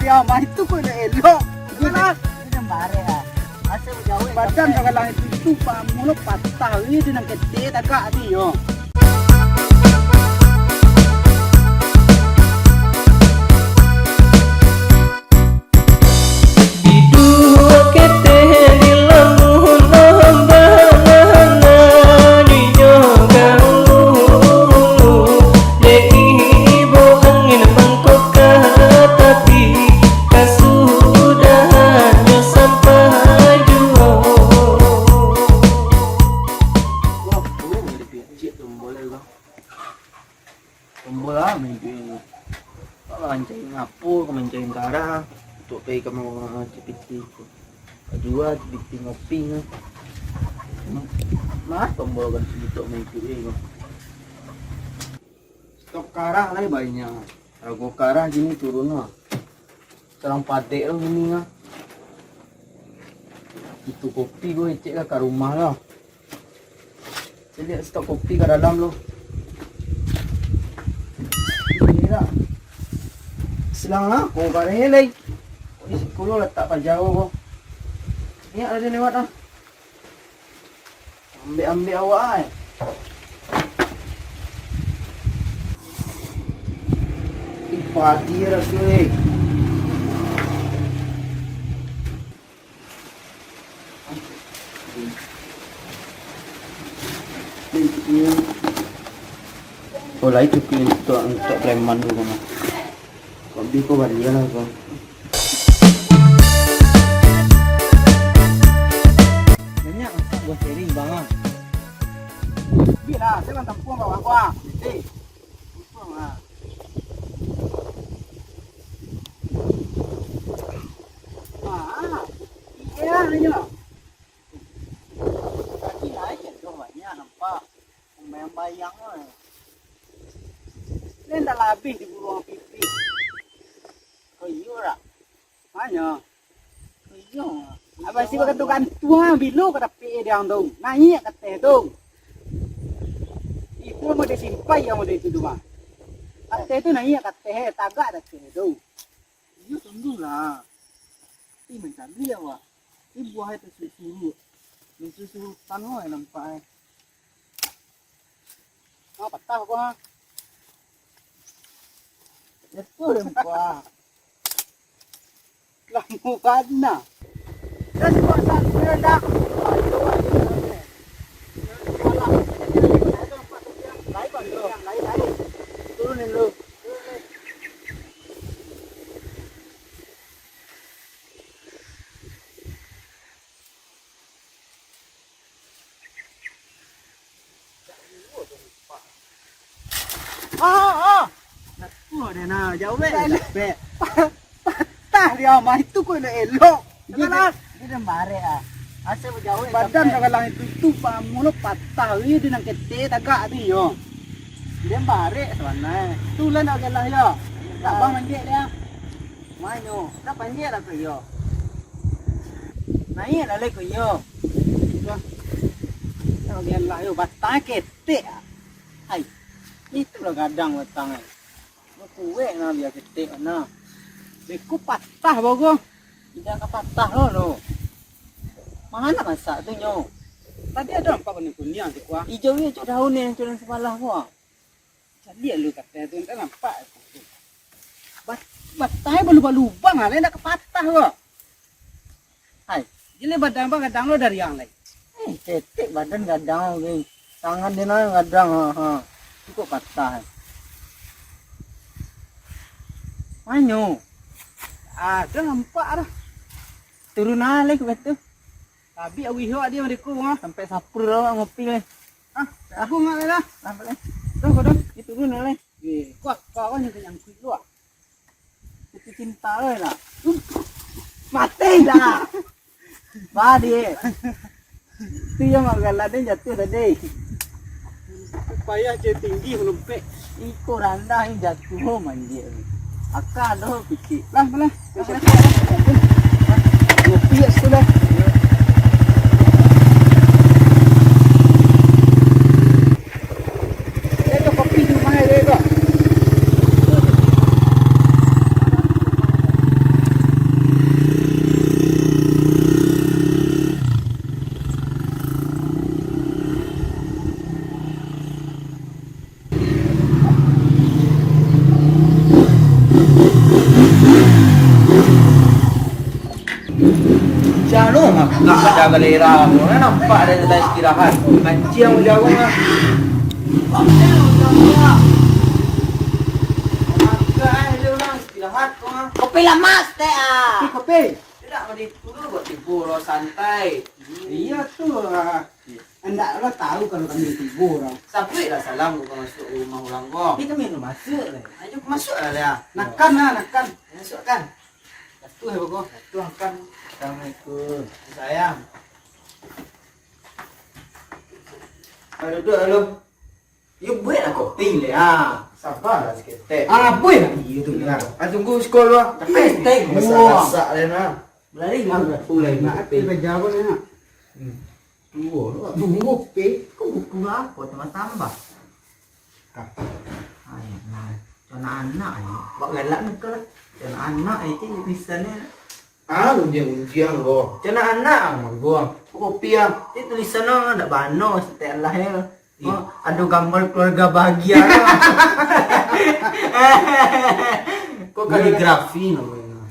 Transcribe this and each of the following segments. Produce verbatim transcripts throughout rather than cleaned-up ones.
Ya, mah itu kok elok-elok. Itu lah. Itu dah barek ah. Asa bajawek. Badan sampai dah galang itu, itu mulo patah, ini dengan kete tagak tadi, yo. Diduo keteh di lamun ombak, nan inyo gaulu, dek ibo angin mangkokah, tapi kasudahannyo sampai juo. Wah, oh, ada picik tombol lah, bang. Tombol lah main duit ni. Kalau mancari ngapo, kau mancari karah untuk pai ka rumah C P T tu. Kau jua C P T ngopi ni. Mah tombol kan sejuta main duit ni. Stok karah lah banyak. Harga karah kini turun lah. Salang padek lo kini lah. Itu kopi ko icek lah ka rumah lah. Caliak stok kopi ka dalam lo. Ini lah. Silang lah, kau kareh lai. Di siko lo latak paja ko. Ni ado lewat lah. Ambek-ambek awak ai. Ih, padi raso eh. Oh, lai cukuik untuak, untuak preman tu mah. Kok bi ko balian lah ko. Banyak masak buah ceri bang ah. Bi lah, saya kan tampuang bawah gua. Ceri. Tampuang lah. Ah, iya aja. Tadi naik ya, tuh banyak nampak. Bayang-bayang lah. Ini dah lah habis di buruang pipi. Kau iyo tak? Banyak. Kau iyo. Abang si bagantung-gantung ah, bilo ka dapik eh diang tu. Naik ka ateh tu. Itu mah disimpai yang mode itu tu mah. Ateh tu naik ka ateh, tagak ka ateh tu. Iyo, tunggulah. Ih, mancaliak awak. Ih, buah itu suruh-suruh. Mancuri surutan awak nampak eh. Ah, patah ko ah. Itu nampak. Lamo bana. Dah cukup dah, dah. Ayo, ayo, ayo. Lain, lain, lain. Turunin dulu. Ah, ah. Nak kuah dia nah, jauh eh. Patah dia mah, itu kok elok-elok. Dia dah, dia dah barek ah. Asa bajawek. Badan sampai dah galang itu, tu mulo patah, dia dengan kete tagak tu yo. Dia barek sabananyo. Tu lah nak galah yo. Tak bang manjek dia. Manyo, dah panjek lah ko iyo. Naik lah lai ko iyo. Wah. Dah galah yo, batang ketek ah. Ai. Itulah gadang batang ai. Kuek nah, bia ketek nah. Beko patah bago. Indak ka patah lo, lo. Manga nak masak tu nyo? Tadi ado nampak kuning-kuning tu kuah. Ijau ni cok daun ni, cok daun sabalah ko. Caliak lu katai tu, indak nampak. Bat-, batang balubang-lubang ah, indak ka patah ko. Hai, jadi badan bang gadang lo dari yang lai. Eh, ketek badan gadang lo, geng. Tangan dia nan gadang, ha, ha. Cukup patah. Manyo? Ah, dah nampak dah. Turun ah, lai, ka batu. Tapi awih awak dia mereka, ah. Sampai sapur lah awak ngopi, lai. Ah, aku ngak lai dah. Sampai lai. Dah, kau dah. Dia turun lah, lai. Eh, kau, kau ni kenyang kuih lu, ah. Putus cinta lo lah. Mati lah. Bah, dia. Tu yang mak galak dia jatuh tadi. Payah je tinggi menumpek. Iko randah ni jatuh manjek. Aka doh picik. Lah, lah. Ngopi ya sudah. Itu kopi di rumah dia tu. Nak pada galera, orang nampak ada dalam istirahat. Mancing jauh lah. Istirahat kau ah. Kopi lah, Mas, teh ah. Kopi, kopi. Tidak, kau di dulu buat tidur, santai. Iya tu ah. Andak lah tahu kalau kami tibo orang. Sabuik lah salam kau masuk rumah orang kau. Ni kami nak masuk lah. Ayo masuk lah, lah. Nakan lah, nakan. Masuk kan. Jatuh ya, Boko. Jatuh kan. Assalamualaikum. Sayang. Ayo duduk dulu. Yo buek lah kopi le ah. Sabar lah saketek. Ah, buek lah. Iya tu lah. Ah, tunggu sekolah. Tapi teh gua. Masak-masak le nah. Berlari lah. Nak kopi. Nak kopi. Tunggu, tunggu pe. Kok buku lah, kok tambah-tambah. Ayo, nah. Anak-anak ni, buat galak ni kau lah. Anak-anak ni, cik, misalnya. Ah, undiang-undiang kau. Anak-anak, buang. Kopi ah. Cik, tulisan no, ndak bano, setiap lah ya. Iya. Oh, ada gambar keluarga bahagia. Kok kaligrafi namanya?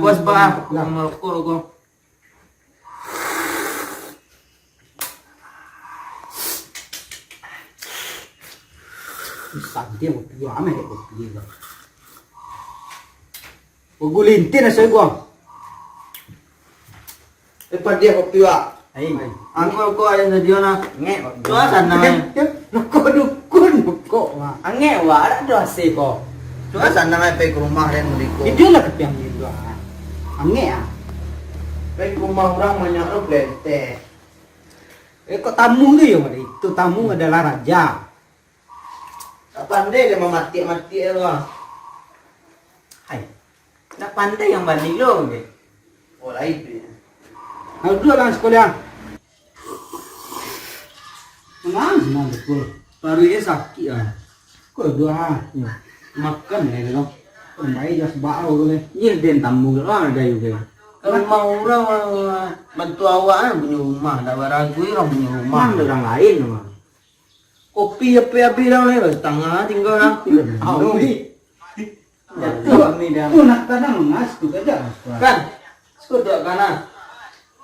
Puas, Pak? Lah. Merokok kau. Santiang kopi ameh dek kopi ko. Kopi lintin asa gua. Eh, padiah kopi, Wak. Ai. Ai. Angko ko aya sadio nah. Ngek, Wak. Tuah sana, eh. Rokok dukun, rokok, Wak. Angek, Wak, ada doh ase ko. Tuah sana, eh, pai ka rumah den beli ko. Itu lah kopi yang itu, ah. Angek ah. Pai ka rumah urang banyak lo plete. Eh, kok tamu tu yo, Mak? Itu tamu adalah raja. Tak pandai dia mamatik-matik tu, ah. Hai. Tak pandai yang bani lo, ke? Oh, lain tu. Nah, duduk lah sekolah. Tenang, tenang, betul. Paruiknyo sakik ah. Kok dua ah? Makan lah tu. Kembali dah sebab tu leh. Iyo, den tamu ke lah, ada juga. Kalau mau urang, urang bantu awak kan, punyo rumah, dak baragu urang punyo rumah. Mang urang lain mah. Kopi ape abih dah leh, setangah tinggal lah. Awi. Jatuh kami dah. Tu nak tanam mas tu saja. Kan? Sudah kan ah?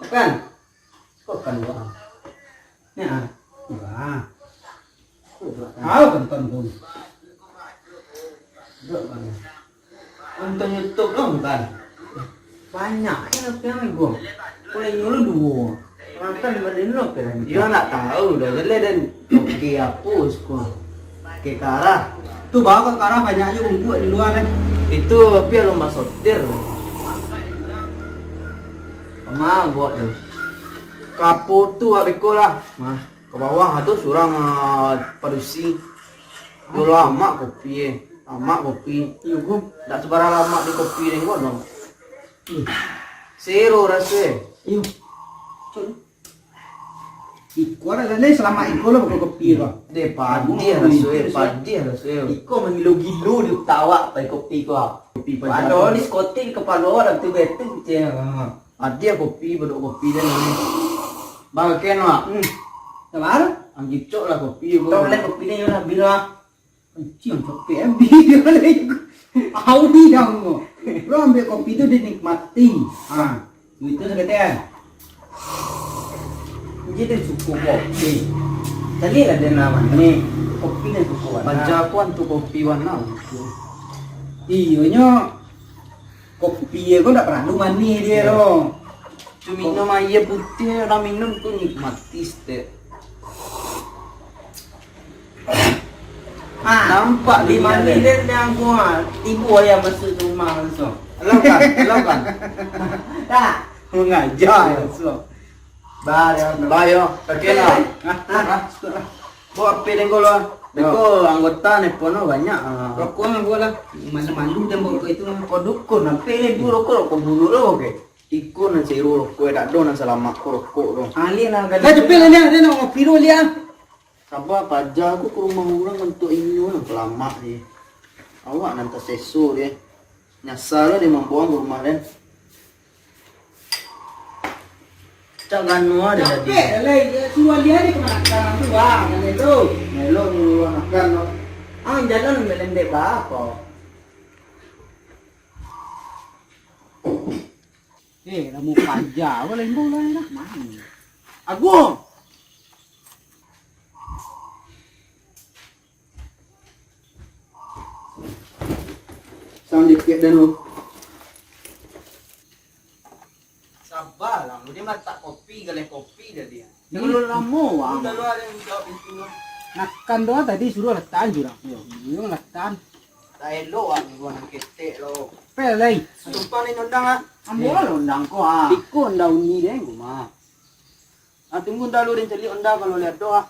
Kan? Kok kan doa? Ni ah. Doa. Tahu kan tonton. Doa kan. Nonton YouTube lo bukan? Banyak kan tapi yang gue. Kalau nyuruh dua. Makan badan lo kan. Dia nak tahu dah jelek dan oke apa suka. Oke karah. Tu bawa ke karah banyak aja rumput di luar kan. Itu tapi alun basotir. Pamah buat tu. Kapo tu abiko lah. Mah. Ka bawah tu surang, ah, padusi. Yo lamak kopi eh. Lamak kopi. Iyo, Gum. Dak sabarang lamak di kopi ni, Gum. Sero raso eh. Iyo. Iko lah, selamat iko lah bukan kopi ko. Deh, padiah raso eh, padiah raso eh. Iko mangilo-gilo di utak awak pai kopi ko. Kopi padiah. Ado diskotik di kapalo awak dah tu betul ceh. Adiah kopi, badok kopi den ni. Baraken, Wak. Hmm. Sabar. Anggicok lah kopi ko. Toleh kopi ni lah, bira. Anjing, capek habis dia ni. Au ni yang ko. Lo ambil kopi tu dinikmati. Ha. Duit tu saketek kan. Jadi suko kopi. Tadi lah dia nak manih. Kopi ni suko warna. Panjakuan tu kopi warna. Iyo nyo. Kopi ko ndak paralu manih dia tu. Tu minum aia putih, urang minum tu nikmati stek. Ah, nampak di manih dia dah gua. Tibo ayam masuk rumah langsung. Lakukan, lakukan. Tak. Mengajar langsung. Bah, yo. Bah, yo. Oke lah. Hah? Bawa P dengko lo. Dengko anggota nepo no banyak. Ah. Rokok mah buat lah. Malu-malu dan bawa rokok itu. Kok dukun, apa ni bu rokok, rokok buruk lo, oke. Iko nan sero rokok, dak ado nan salamak ko rokok tu. Alih lah. Lah, cepet lah, dia nak ngopi dulu, dia. Sabar, paja aku ke rumah orang untuk inyo nan kelamak ni. Awak nan taseso dia. Nyasal lah dia mambuang ke rumah dia. Cak gano ada tadi. Capek lah, suruh dia ni kemanakan tu, ah, kan itu. Melo nyuruh makan tu. Ah, jalan melendek bah, kok. Eh, lamo paja, apa lah imbau lah, nah. Agung! Salam dikit dan lu. Sabar lah, lu dia matak kopi, galeh kopi tadi. Dulu lamo, Wang. Udah lu ada yang jawab itu, lu. Nakan doa tadi suruh letak jurang. Yo, yo letak. Tak elok, Wang, gua nang ketek lo. Pe, lai. Sumpah ni undang, ah. Ambo lah undang ko, ah. Iko undang uni deh, gua mah. Ah, tunggu ndak lu, den caliak onda kalau liak doh, ah.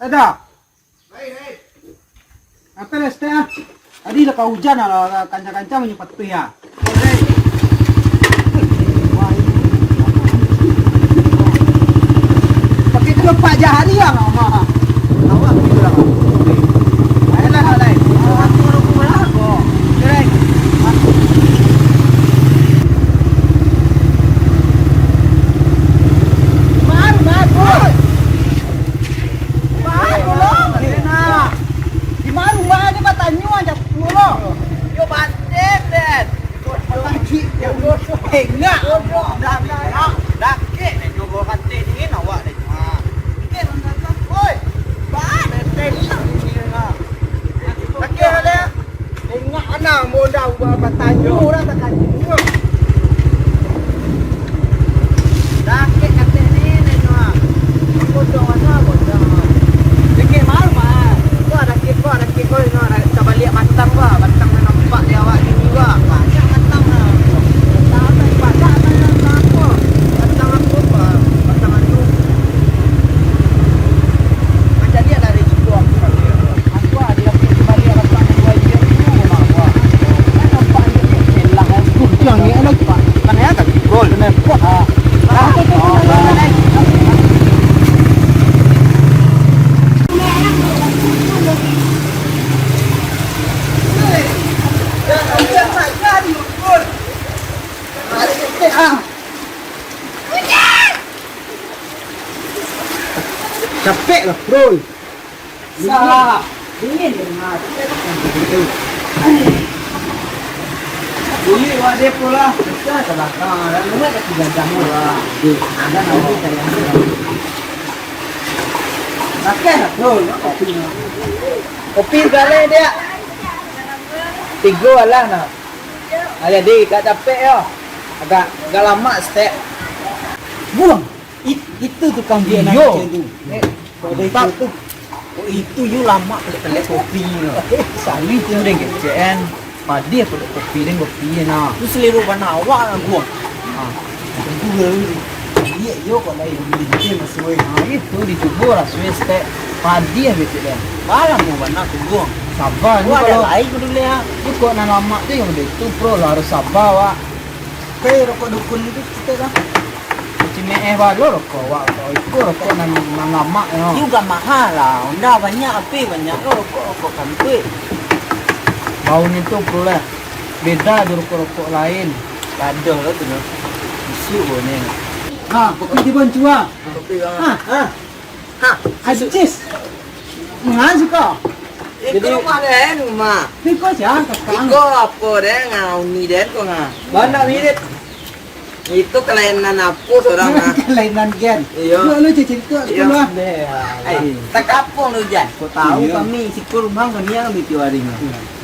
Ada. Apa lah, Stek, ah? Tadi lah kau hujan, ah, kancang-kancang punya patuih, ah. Pakai tu pak jahari, ah, lama. Awak tu lah. Ayolah, nak lain. Aku orang bola ko. Keren. Baru, baru. Baru, lo. Di ma rumah ni batanyo aja pulo. Yo, bandel, den. Tengak. Dah, dah. Dakek, den, jogo rantai dingin awak, den. Ha. Oi, ba, den, den, den. Dakek, den. Tengok ana modal ba-, batanyo urang takajik. Dakek kateh ni, ni, ni, ah. Bodong mano, bodong. Dakek malu, mah. Wah, dakek, wah, dakek, wah, ni, ah, tabaliak batang, wah. Batang nan nampak di awak kini, wah. Banyak batang, ah. Batang apa, batang apa, batang apa, wah. Batang anu. Macam dia dari situ, aku. Capek lah, bro. Salah. Dingin, dingin. Buli wak dia pula. Kita ke belakang. Dan rumah kaki gajah pula. Ada nama saya. Pakai lah, bro. Kopi. Kopi galeh dia. Tigo alah nah. Ah, jadi, agak capek yo. Agak, agak lamak stek. Buang. It-, itu tukang biak nan kecil tu. Eh, kok ada itu tu? Oh, itu yo lamak kelek-kelek kopi tu. Sali tu den kecek kan. Padih kelek kopi den kopi nah. Tu selero bana awak lah, Guang. Ha. Tunggu dulu. Iya, yo kok lain. Ha, itu dicubo lah, suwe stek. Padih kecek den. Malam tu bana tu, Guang. Sabar, ni kalau lain tu dulu ya. Ni kok nan lamak tu yang udah itu, bro, lah harus sabar, Wak. Oke, rokok dukun itu kita lah. Cimeeh balo rokok, Wak. Rokok itu rokok nan, nan lamak, yo. Juga mahal lah. Honda banyak, api banyak lo rokok, rokok kantuik. Bau ni tu, bro, lah. Beda jo rokok-rokok lain. Padah lo tu, no. Busuk bau ni. Ha, kopi di Boncua. Kopi, Bang. Ha. Ha. Ha, Ajis. Mangan siko. Iko rumah den, rumah. Iko sia, kakak? Iko apo den, nga uni den ko nga. Bana mirip. Itu kelainan apo sorang nga? Kelainan gen. Iyo. Lu, lu cicing tu, iyo. Lu ah. Ai, takapung lu jan. Kau tahu kami siko rumah kami yang di tiwari nga.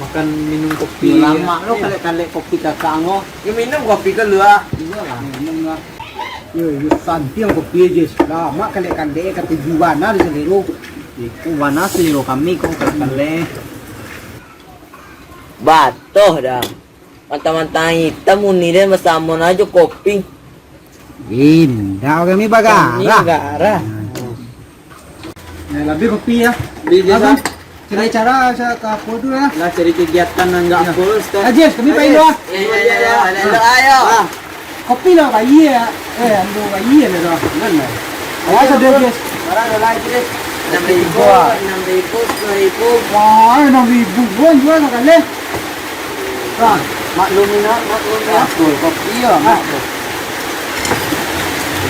Makan minum kopi. Lama lo kalek-kalek kopi kakak ngo. Yo minum kopi ko lu ah. Iyo lah, minum lah. Yo, yo, santiang kopi aja. Lamak kalek-kalek katuju bana di selero. Iko bana selero kami ko kalek-kalek. Batoh dah. Mantang-mantang itam uni den basamo ajo kopi. Indak, kami bagarah. Kami bagarah. Nah, labiah kopi ya. Beli desa. Cari cara sa-, ka apo dulu lah. Lah cari kegiatan nan enggak apo, Ustaz. Ajis, kami pai dulu ah. Iya, iya, iya. Ayo, ayo. Ah. Kopi lah bayi ya. Eh, ambo bayi ya dah. Nan lah. Awas ada, Jis. Barang ada lagi, Jis. Enam ribu, enam ribu, sepuluh ribu. Wah, enam ribu pun jual sakali. Bang, maklumi nak, maklumi nak. Betul, kopi ya, mak tu.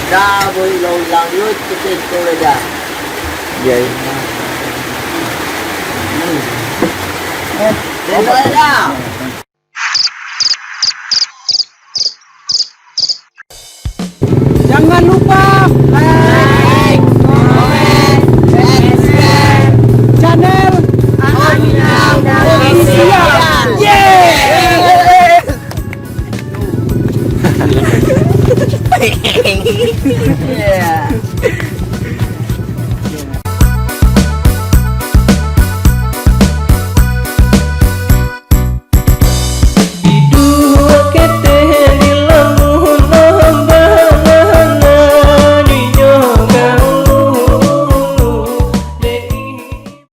Dah, boy, ulang-ulang, yo, cerita itu dah. Ya, ya. Elok dah. Jangan lupa like,